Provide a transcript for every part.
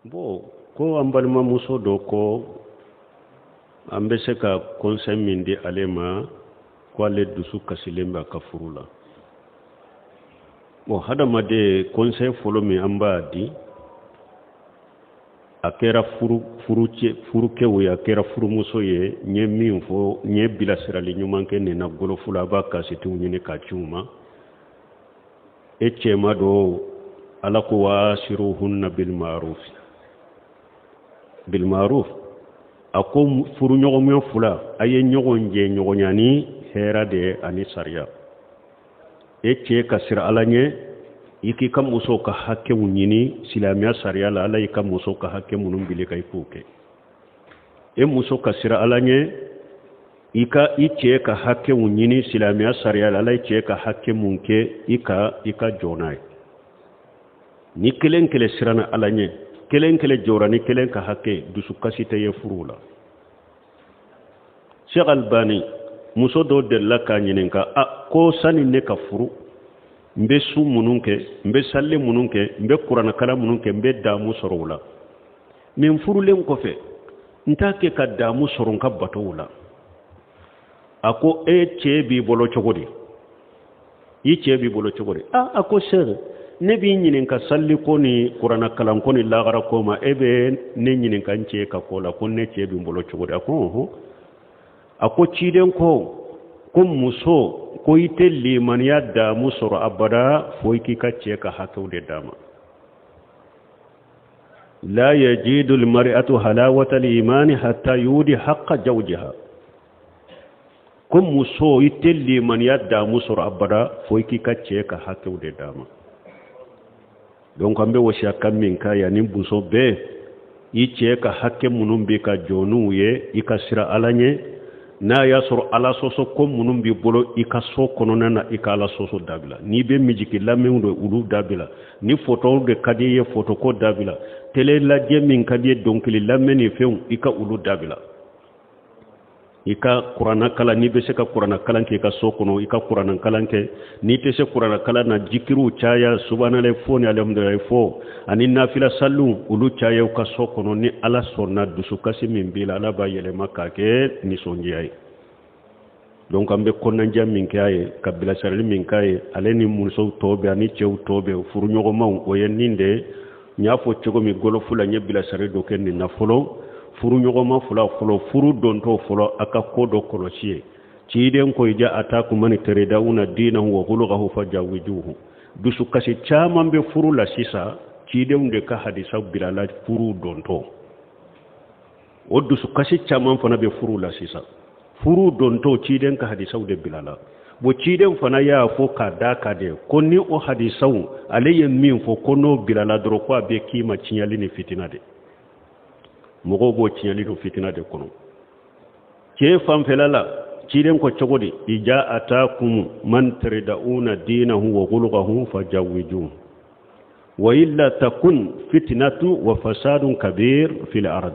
Bon, ko an balimamuso dɔ ko an bɛ se ka conseil min di ale ma, ko ale dusu kasilen b'a ka furu la. Bon, hadamaden, conseil fɔlɔ min an b'a di, a kɛra furukɛw ye, a kɛra furumuso ye, n ye min fɔ, n ye bilasirali ɲuman kɛ nin na golofu la, a b'a kasetiw ɲini k'a ci u ma. E cɛma don, Ala ko wa ashiruhunna bilmaruf, bilmaruf. A ko furuɲɔgɔnma fila, a ye ɲɔgɔn jɛ ɲɔgɔnya ni hɛrɛ de ye ani sariya. E cɛ ka siran Ala ɲɛ, i k'i ka musow ka hakɛw ɲini silamɛya sariya la. Ala y'i ka musow ka hakɛ minnu bili ka i k'o kɛ. E muso ka siran Ala ɲɛ, i ka i cɛ ka hakɛw ɲini silamɛya sariya la. Ala ye cɛ ka hakɛ mun kɛ, i ka jɔ n'a ye. Ni kelen kelen siranna Ala ɲɛ, kelen kelen jɔra ni kelen ka hakɛ, dusukasi tɛ ye furu la. Sheikh Albani, muso dɔ delila k'a ɲininka, a ko sani ne ka furu, n bɛ sun minnu kɛ, n bɛ sali minnu kɛ, n bɛ kuranɛkalan minnu kɛ, n bɛ damu sɔrɔ o la. Mɛ n furulen kɔfɛ, n t'a kɛ ka damu sɔrɔ n ka batow la. A ko e cɛ b'i bolo cogo di? I cɛ b'i bolo cogo di? A ko Sheikh, ne b'i ɲininka saliko ni kuranɛkalanko ni lagarako ma, e bɛ ne ɲininka n cɛ ka ko la. Ko ne cɛ b'i bolo cogo di? A ko ɔhɔn. A ko ciden ko muso, ko i tɛ limaniya damu sɔrɔ abada fo i k'i ka cɛ ka hakɛw de d'a ma. La yajidu almar'atu halawata al-imani hatta yudi haqqa zawjiha. Ko muso, i tɛ limaniya damu sɔrɔ abada fo i k'i ka cɛ ka hakɛw de d'a ma. Donc an bɛ wasiya kan min k'a ye ani muso bɛɛ, i cɛ ka hakɛ minnu bɛ ka jɔ n'u ye, i ka siran Ala ɲɛ. N'a y'a sɔrɔ Ala sɔsɔ ko minnu b'i bolo i ka so kɔnɔna na, i ka Ala sɔsɔ dabila. N'i bɛ misiki lamɛnw de, olu dabila. Ni fotow de ka di i ye, foto ko dabila. Tele lajɛ min ka di i ye, dɔnkili lamɛn ni fɛnw, i ka olu dabila. I ka kuranna kalan, n'i bɛ se ka kuranna kalan kɛ i ka so kɔnɔ, i ka kuranna kalan kɛ. N'i tɛ se kuranna kalan na, jikiriw caya, subhanallah fo ni alhamdulilayi fo ani nafila saliw, olu caya u ka so kɔnɔ. Ni Ala sɔnna, dusukasi min b'i la, Ala b'a yɛlɛma k'a kɛ nisɔndiya ye. Donc an bɛ kɔnɔnajɛ min kɛ a ye, ka bilasirali min k'a ye, ale ni musow tɔ bɛ ani cɛw tɔ bɛ, furuɲɔgɔnmaw, o ye nin de ye. N y'a fɔ cogo min golofu la, n ye bilasirali dɔ kɛ nin na fɔlɔ. Furuɲɔgɔnma fila fɔlɔ, furu dontɔ fɔlɔ, a ka ko dɔ kɔlɔsi ye. Ciden ko iza atakum man taridawna dinahu wa khuluquhu fajawijuhu. Dusukasi caman bɛ furu la sisan, cidenw de ka hadisaw bilala furu dontɔ. O dusukasi caman fana bɛ furu la sisan, furu dontɔ, ciden ka hadisaw de bilala. Bon, ciden fana y'a fɔ k'a da ka de ko ni o hadisaw, ale ye min fɔ, ko n'o bilala dɔrɔn, ko a bɛ k'i ma tiɲɛli ni fitina de. Mɔgɔw b'o tiɲɛli ni fitina de kɔnɔ. Cɛ fanfɛla la, ciden ko cogo di? Iza atakum man taridawna dinahu wa khuluquhu fajawijuhu wa illa takun fitnatu wa fasadun kabir fil ard.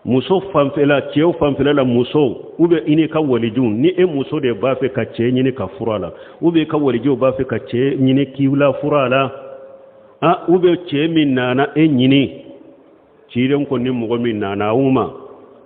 Muso fanfɛla, cɛw fanfɛla la, musow ou bien i n'i ka walijuw, ni e muso de b'a fɛ ka cɛ ɲini ka furu a la, ou bien i ka walijuw b'a fɛ ka cɛ ɲini k'i la furu a la, a ou bien cɛ min nana e ɲini, ciden ko ni mɔgɔ min nana aw ma,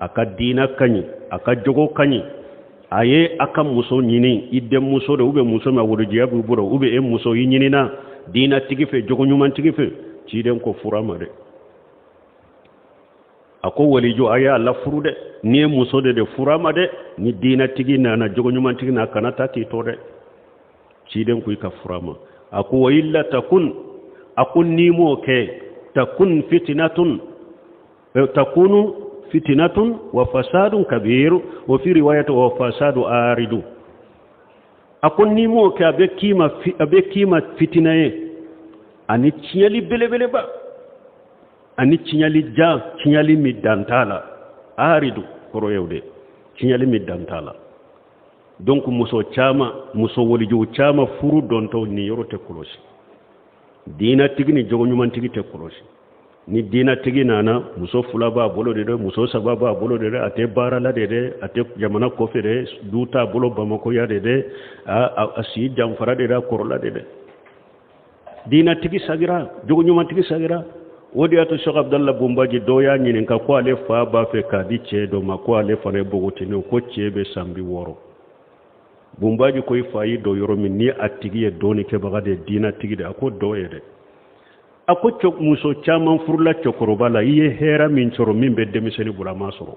a ka diina ka ɲi, a ka jogo ka ɲi, a ye a ka muso ɲini, i denmuso de ou bien muso min a wolojiya b'i bolo, ou bien e muso i ɲinina diinatigi fɛ, jogo ɲumantigi fɛ, ciden ko fura ma dɛ. A ko waliju, a y'a la furu dɛ. N'i ye muso de fura ma dɛ, ni diinatigi nana, jogo ɲumantigi na, kana taa k'i to dɛ. Ciden ko i ka fura ma. A ko wa illa takun, a ko n'i m'o kɛ, takun fitnatun, takunu fitnatun wa fasadun kabir, wa fi riwayat wa fasadu aridu. A ko n'i m'o kɛ, a bɛ k'i ma fitina ye ani tiɲɛli belebeleba ani tiɲɛli jan, tiɲɛli min dan t'a la. Aridu kɔrɔ ye o de, tiɲɛli min dan t'a la. Donc muso caman, muso walijuw caman, furu dontɔ, nin yɔrɔ tɛ kɔlɔsi. Diinatigi ni jogo ɲumantigi tɛ kɔlɔsi. Ni diinatigi nana, muso fila b'a bolo de dɛ, muso saba b'a bolo de dɛ, a tɛ baara la de dɛ, a tɛ jamana kɔfɛ dɛ, du t'a bolo Bamakɔya de dɛ, a si janfara de dɛ, a kɔrɔla de dɛ. Diinatigi sagira, jogo ɲumantigi sagira. O de y'a to Sɛki Abudala Bunbaji dɔ y'a ɲininka ko ale fa b'a fɛ k'a di cɛ dɔ ma, ko ale fana ye npogotini ye, ko cɛ bɛ san 60. Bunbaji ko i fa y'i don yɔrɔ min ni a tigi ye dɔɔnikɛbaga de ye, diinatigi de, a ko dɔ ye dɛ. A ko muso caman furula cɛkɔrɔba la, i ye hɛrɛ min sɔrɔ min bɛ denmisɛnnin bolo, a m'a sɔrɔ.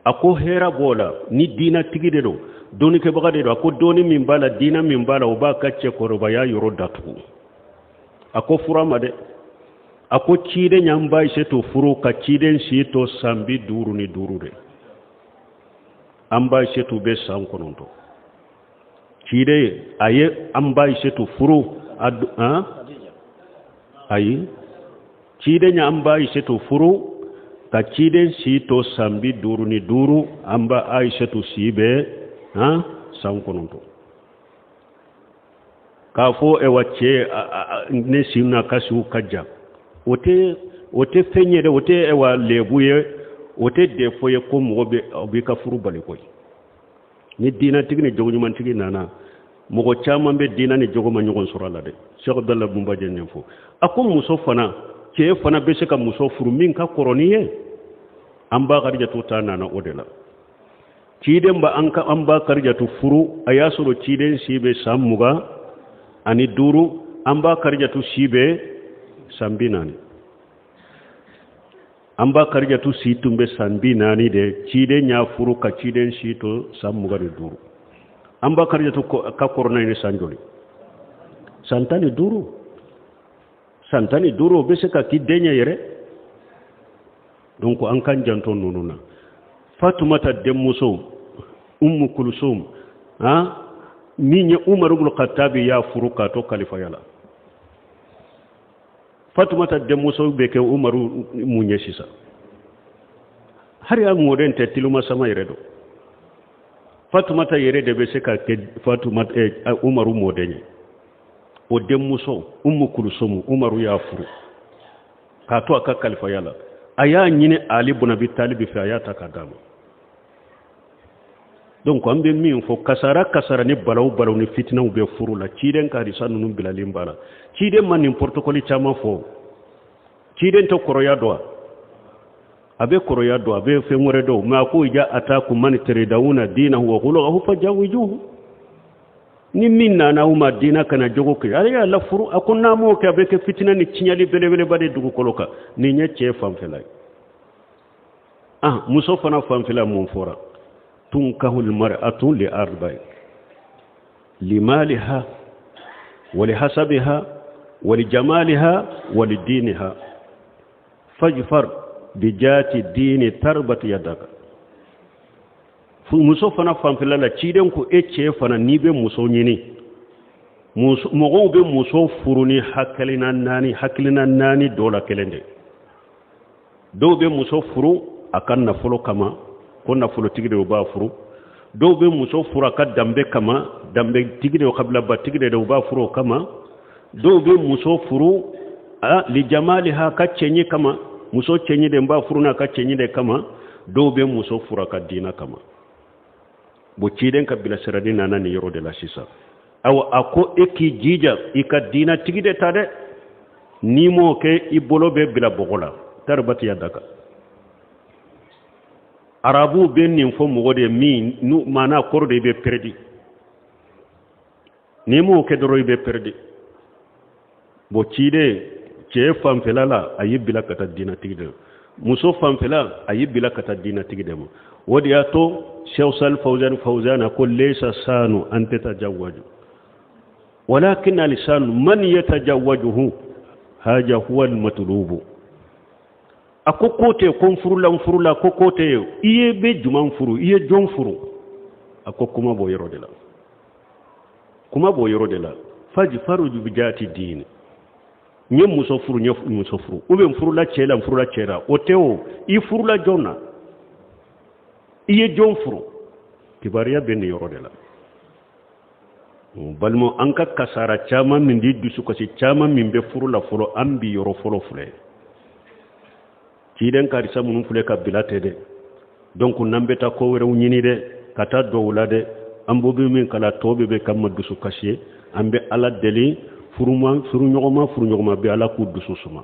A ko hɛrɛ b'o la ni diinatigi de don, dɔɔnikɛbaga de don. A ko dɔɔni min b'a la, diina min b'a la, o b'a ka cɛkɔrɔbaya yɔrɔ datugu. A ko fura ma dɛ. A ko ciden y'an ba Ayisetu furu ka ciden si to san 55 de. An ba Ayisetu bɛ san 9. Ciden a ye an ba Ayisetu furu a han? Ayi, ciden y'an ba Ayisetu furu ka ciden si to san 55, an ba Ayisetu si bɛ han san 9. K'a fɔ ewa cɛ ne si n'a ka siw ka jan, o tɛ fɛn ye dɛ, o tɛ ewa lebu ye, o tɛ defo ye ko mɔgɔ bɛ o b'i ka furu bali koyi. Ni diinatigi ni jogoɲumantigi nana, mɔgɔ caman bɛ diina ni jogo ma ɲɔgɔn sɔrɔ a la dɛ. Sɛki Abudala Bunbaji nin fɔ. A ko muso fana, cɛ fana bɛ se ka muso furu min ka kɔrɔ ni ye. An ba Karijatu ta nana o de la. Ciden ba an ka an ba Karijatu furu, a y'a sɔrɔ ciden si bɛ san 25, an ba Karijatu si bɛ san 40. An ba Karijatu si tun bɛ san 40 de, ciden y'a furu ka ciden si to san 25. An ba Karijatu ka kɔrɔ n'a ye ni san joli? San 15. San 15 o bɛ se ka k'i den ye yɛrɛ. Donc an k'an janto ninnu na. Fatumata denmuso Umu Kulusum, han, min ye Umaru ibn Khattabi y'a furu k'a to kalifaya la. Fatumata denmuso bɛ kɛ Umaru mun ye sisan? Hali a mɔden tɛ tiluma sama yɛrɛ don. Fatumata yɛrɛ de bɛ se ka kɛ Fatumata Umaru mɔden ye. O denmuso Umu Kulusum, Umaru y'a furu k'a to a ka kalifaya la. A y'a ɲini Ali bun Abi Talib fɛ, a y'a ta k'a d'a ma. Donc an bɛ min fɔ, kasara kasara ni balaw balaw ni fitinaw bɛ furu la, ciden ka hadisa ninnu bilalen b'a la. Ciden ma nin protocole caman fɔ. Ciden tɛ kɔrɔya dɔn wa? A bɛ kɔrɔya dɔn, a bɛ fɛn wɛrɛ dɔn, mais a ko ija atakum man taridawuna dinahu wa khuluquhu fajawijuhu. Ni min nana aw ma diina kana jogo kɛ, ale y'a lafuru. A ko n'a m'o kɛ, a bɛ kɛ fitina ni tiɲɛli belebeleba de dugukolo kan. Nin ye cɛ fanfɛla ye. Muso fana fanfɛla mun fɔra? Tunkahul mar'atu li arba'i limaliha wa li hasabiha wa li jamaliha wa li diniha fajfar bi jati dini tarbat yadaka. Muso fana fanfɛla la, ciden ko e cɛ fana n'i bɛ muso ɲini, mɔgɔw bɛ muso furu ni hakilina naani, hakilina naani dɔ la kelen de. Dɔw bɛ muso furu a ka nafolo kama, ko nafolotigi de b'a furu. Dɔw bɛ muso furu a ka danbe kama, danbetigi de, kabilabatigi de, u b'a furu o kama. Dɔw bɛ muso furu li jamaliha, ka cɛɲi kama, muso cɛɲi de b'a furu n'a ka cɛɲi de kama. Dɔw bɛ muso furu a ka diina kama. Bon, ciden ka bilasirali nana nin yɔrɔ de la sisan. Awa, a ko e k'i jija i ka diinatigi de ta dɛ, n'i m'o kɛ i bolo bɛ bila bɔgɔ la. Taribati yadaka. Arabuw bɛ nin fɔ mɔgɔ de ye min n'u maana kɔrɔ de i bɛ pɛrɛdi, n'i m'o kɛ dɔrɔn i bɛ pɛrɛdi. Bon, ciden cɛ fanfɛla la, a y'i bila ka taa diinatigi de ma. Muso fanfɛla, a y'i bila ka taa diinatigi de ma. O de y'a to Cheikh Sal Fawzan Fawzan ko laysa sanu an tatajawwaju walakin alisanu man yatajawwajuhu haja huwa almatlubu. A ko ko tɛ ko n furula, n furula, ko ko tɛ i ye bɛ jumɛn furu, i ye jɔn furu. A ko kuma b'o yɔrɔ de la, kuma b'o yɔrɔ de la. Faji faruju bi jati diini, n ye muso furu, n ye muso furu, ou bien n furula cɛ la, n furula cɛ la, o tɛ o, i furula jɔn na, i ye jɔn furu. Kibaruya bɛ nin yɔrɔ de la. Balima, an ka kasara caman min di, dusukasi caman min bɛ furu la fɔlɔ, an bi yɔrɔ fɔlɔ filɛ. Ciden karisa minnu filɛ ka bila tɛ dɛ. Donc n'an bɛ taa ko wɛrɛw ɲini dɛ, ka taa dɔw la dɛ, an b'o bɛ min kala tɔ bɛɛ bɛ k'an ma dusukasi ye. An bɛ Ala deli Furuɲɔgɔnma, furuɲɔgɔnma bɛ, Ala k'u dusu suma,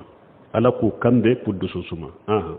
Ala k'u kanbɛn, k'u dusu suma. Ahan.